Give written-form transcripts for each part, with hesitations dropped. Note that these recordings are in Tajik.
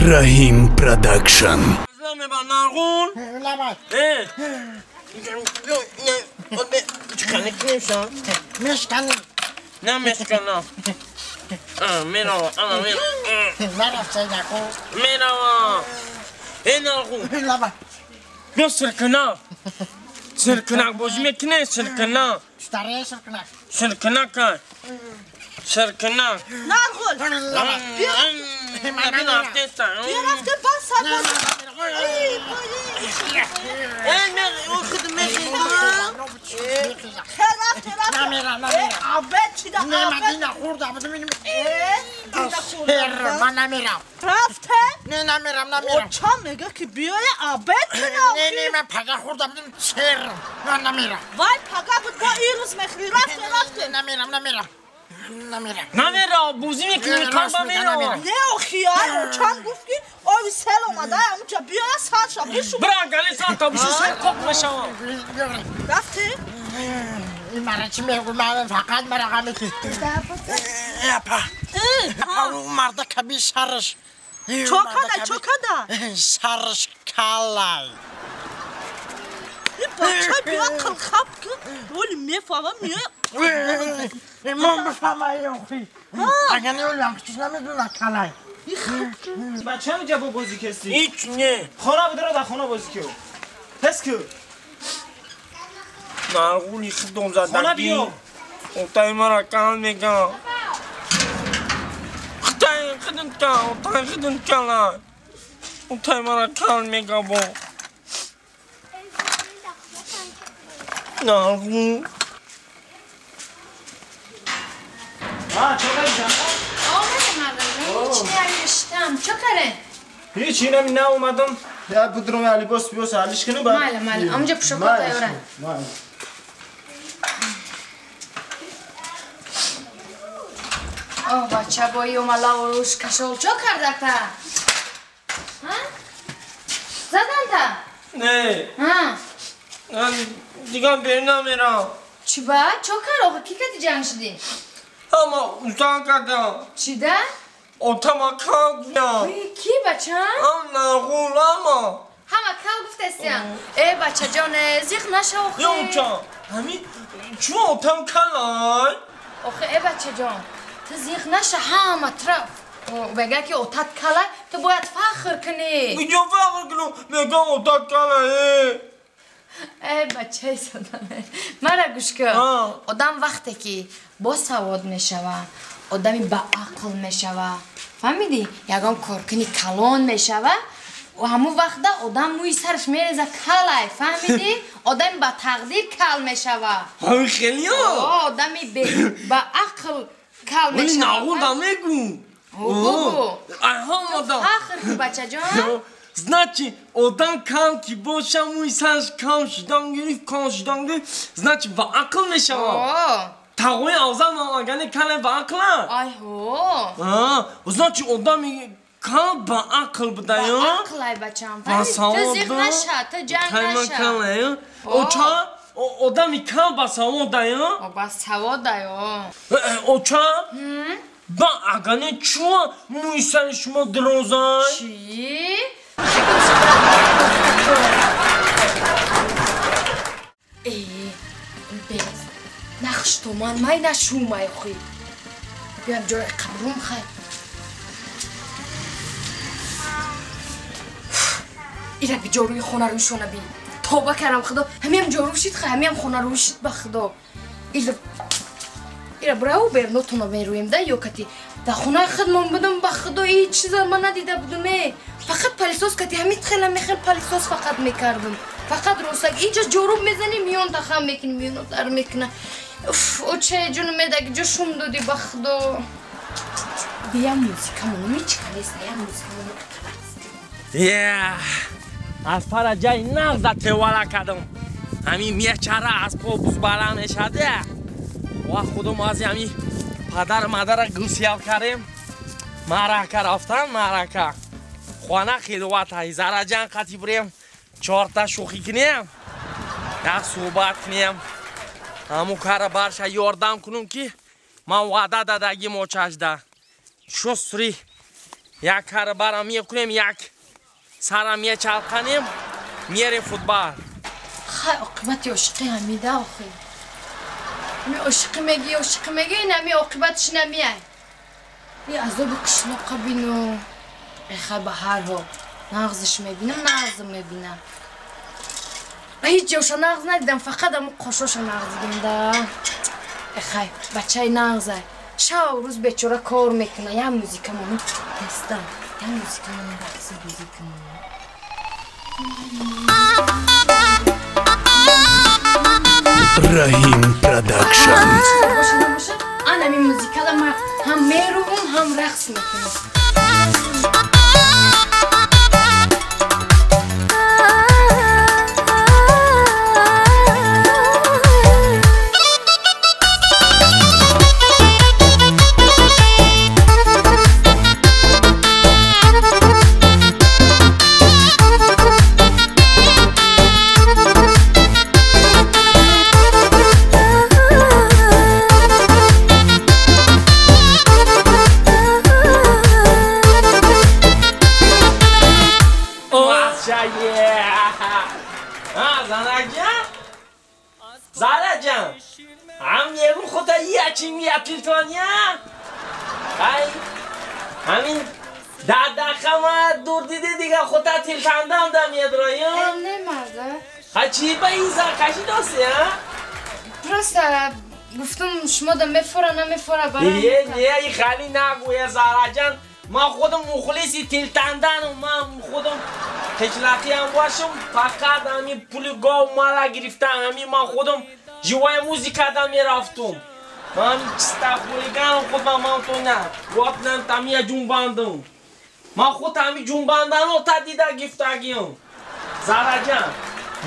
Раҳим Продакшн. سرکناک بازی میکنه سرکناک سرکناک سرکناک نرغل بیا رفته بس من نمیرم رفته؟ نه نمیرم نمیرم چا میگه که بیای عبد نه نه من پگه خوردم بودم چر من نمیرم وای پگه بود با این روز میخوری رفته رفته نمیرم نمیرم نمیرم نمیرم بوزی میکنی کار میرم نه آخیار چند گفت که آبی سل اومده اونجا بیای سر شب بشو برا گلی سر تا بشو سر کپ بشم رفته؟ این مرا چی میگو من فقط مرا غمی که اپا اون مرد کبی سرش چوکاده چوکاده سرش کلای این بچه بیا قلخب که ولی میفهمم میای من بفهمم ای اگه نه چیز نمیدونم کلای بچه هم جا بازی کسی هیچ نه خانه بودره در خانه بازی که پس که نرغولی خودم زدگی خانه بیا اوتای مرا کل میگم خدای خودم کل اوتای خودم کل اوتای مرا کل میگم با نرغول ها چه کاری آمدم هیچ نوشتم چه کاره؟ هیچ اینم نه اومدم یا بدروم علی باس بیاس علیش کنم ماله ماله امجا پشکو تایورن آه بچه بایی اوملا و روش کشول چه کرده تا؟ ها؟ زدن تا؟ نه ها؟ من دیگه بیرون نمیرم چی با؟ چه کار آخه کی کتی جنگ شدی؟ اما اوتان کردم چی ده؟ اوتاما کال گفتم کی بچه؟ ام نرغول اما همه کال گفتستیم ای بچه جان زیغ نشه آخه یا اوتا همین چون اوتام کلای؟ آخه ای بچه جان تو زیغ نشه همه طرف بگه که اوتات کلای تو باید فخر کنی اینجا فخر کنم میگم اوتات کلای ای بچه سادمه مرا گوش کن آدم وقتی که با سواد میشوه آدمی با عقل میشوه فهمیدی؟ یگان کارکنی کلان میشوه و همون وقت آدم موی سرش میریزه کلای فهمیدی؟ آدمی با تقدیر کل میشوه همین خیلی ها آدمی با عقل کل میشوه ولی ناغول دا میگو بگو آدم فخر کن بچه جان Значи, одам кал ки боша муи сараш кал шидан гирифт, кал шидан гирифт, значи ба ақл мешавад. Тағои авзал агане кале ба ақла. Ай ҳо. Значи одами кал ба ақл будая. Ба ақл ай бачам. Ту зиқ наша, ту ҷанг наша. Оча, одами кал ба саводая. Ба саводая. Оча? Ба агане чуа муи сари шумо дирозай? Чӣ? Эй, без, нақш томан май нашумай хи. Биям ҷои қабрум хай. Ира би ҷоруи хона рӯшона би. Тоба кардам худо, ҳамиам ҷору шид хай, ҳамиам хона рӯшид ба худо. Ира бирав бернотона мерӯем да ё кати. Дар хонаи худмон будам ба худо ҳеҷ чиза ман надида будум э. Фақат палисос кати ҳамин хела мехел палисос фақат мекардам. Фақат ростак инҷа ҷоруб мезанӣ миён тахам мекунӣ миёно дар мекуна. Уф, очае ҷону медаги ҷо шум додӣ ба худо. Бия музикамону мичканест, я музикамону. Я аз пара ҷаи нағза тевала кардам. Ҳамин мечара аз по бузбала мешаде. Ва худом аз ҳамин падар мадара гусиял кардем. Марака рафтан марака. Хона хилват ҳай зараҷан қати бирем. Чорта шӯхӣ кунем. Як суҳбат кунем. Ҳамун кара барша ёрдам кунум ки ман ваъда дадагим очашда. Шустри Як карбара мекунем, як сара мечалқанем, мерем футбол. Хай оқибати ошиқӣ ҳамида охи. Ами ошиқӣ мегӣ, ошиқӣ мегӣ, ин ами оқибатиш намеай. И азоби қишлоқа бину. Эхай ба ҳар ҳол нағзиш мебинам, нағзм мебинам. Ҳеҷ ҷоша нағз надидам, фақат аму қошоша нағз дидам да. Эхай, бачаи нағзай. Шав рӯз бечора кор мекуна, як музика мону тестам, як музика мону рақси бозӣ кунам. Раҳим Продакшн. Боша, набоша, ан ами музикада ман ҳам мерувам, ҳам рақс мекунам. Просто гуфтум шумо да мефора намефора барам. Не, не, и хали нагӯя Зараҷан. Ман худам мухлиси тилтандану, ман худам қишлақиам бошам, фақат ҳами пули гов мала гирифтам, ҳами ман худам живая музикада мерафтум. Ман чиста хулиганом худ ман то на. Ватнан тамия ҷунбандам. Ман худ ҳами ҷунбандано та дида гифтагиам. Зараҷан,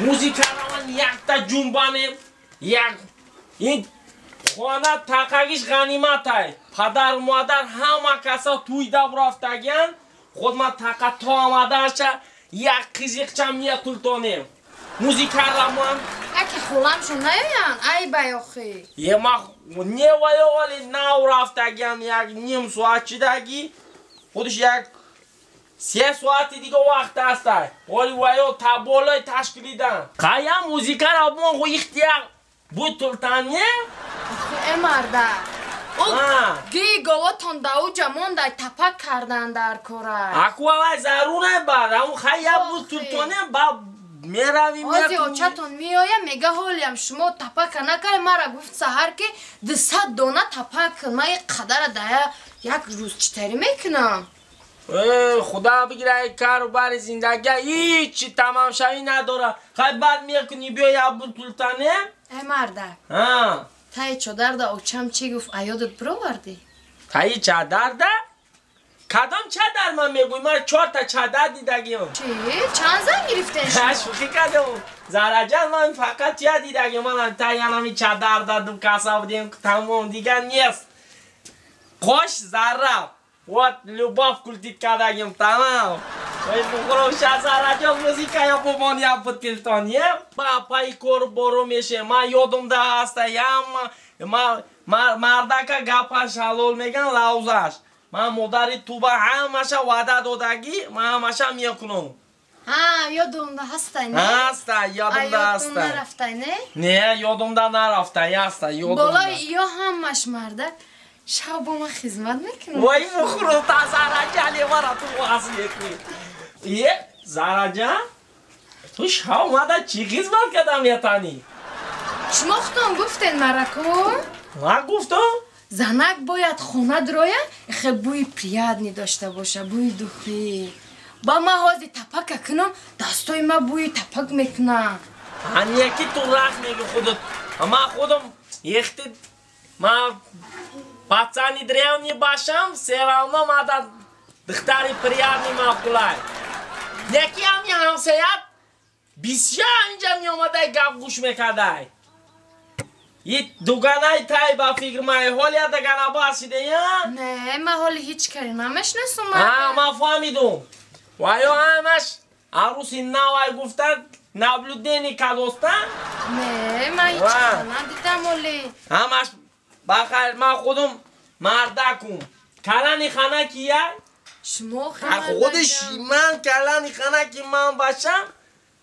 музикара ман якта ҷунбанем, як ин хона тақагиш ғаниматай. Падару модар ҳама каса тӯйда бурафтагиян, худ ман тақа то омадаша як қизиқча миятултонем. Музикара ман Аки холамшон наёян, ай бай охи. Е ма не ваё оли нав рафтагиян як ним соат чидаги, худш як 3 соати дига вақт астай. Оли ваё та болои ташкилидан. Қая музикара мон ху ихтияр бутултане? Охи э марда. Ги говотон да уҷа мондай тапак кардан дар кора. Аку авай зарур бад. Аму хая бутултоне ба меравим. Ози очатон меоя мега ҳолиам шумо тапака накай мара гуфт саҳар ки 200 дона тапак кун. Ман қадара дая як рӯз читарӣ мекунам. Худо бигира кару бари зиндагӣ ҳичи тамомшавӣ надора. Хай баъд мекунӣ биё як бутултане? Э марда. Таи чодарда очам чӣ гуфт аёдат бировардӣ? Таи чадарда? Кадом чадар ман мегӯй? Ман 4 та чадар дидагиам. Чӣ? Чанд зан гирифтен шумо? Шӯхӣ кардам. Зараҷан ман фақат чия дидагиам. Ман таи анами чадар дадум каса будем тамом дигар нест. Қош зарра. Вот любовь культит кардагим тамом. Ой бухорам Зараҷон музика ё бумон я бутилтон е? Ба пай кор боро меше. Ман ёдумда ҳаста ям мардака гапаш ҳалол меган лавзаш. Ман модари туба ҳамаша ваъда додагӣ, ман ҳамаша мекунам. Ҳа, ёдумда ҳастай, не? Ҳаста, ёдумда ҳаста. Ёдумда нарафтай, не? Не, ёдумда нарафтай, ҳаста, ёдумда. Болои ё ҳамаш марда шаб бо ман хизмат мекунад. Вой мухрута Зараҷан, мара ту ваз мекунӣ. Е, Зараҷан, ту шаб омада чӣ хизмат кардам метанӣ? Шумо худтон гуфтен мараку? Ман гуфтам? Занак бояд хона дроя, хел бӯи приятный дошта боша, бӯи духи. Ба ман ҳозир тапака кунам, дастои ман бӯи тапак мекунад. Ҳамяки ту рахт мегӣ худат. Ман худам ехти ман пацани древний бошам, все равно мада духтари приятный маъқулай. Яки ҳами ҳамсоят бисёр инҷа меомадай гап гӯш мекардай. И дуганаи тай ба фикр май ҳолия дагана басиде я? Не, ман ҳоли ҳеҷ кари намешнасум. Ҳа, ман фаҳмидум. Ваё ҳамаш арӯси навай гуфта наблюдение кадоста? Не, ман ҳеҷ кара надидам ҳоли. Ҳамаш бахайр, ман худум мардакум. Калани хана кия? Шумо худиш ман калани хана ки ман бошам,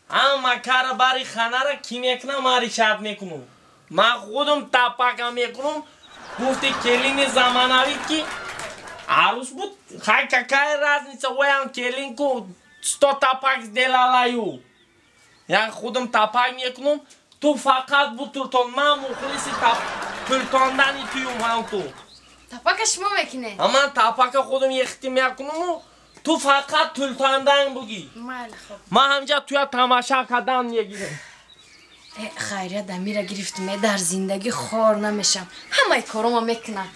ҳама кара бари ханара ки мекунам, ман решат мекунам. Ман худам тапака мекунам. Гуфти келини замонавӣ ки арӯс буд, хай какая разница, оям келин ку сто тапак сделала ю. Я худам тапак мекунам, ту фақат бутуртон, ман мухлиси тултондани туюм ҳам ту. Тапака шумо мекунед? Ман тапака худам ехти мекунаму, ту фақат тултондан бугӣ. Майли, хоб. Ман ҳамҷа туя тамаша кардам мегирам. Хайрият амира гирифтум, дар зиндагӣ хор намешам. Ҳамаи корома мекунам.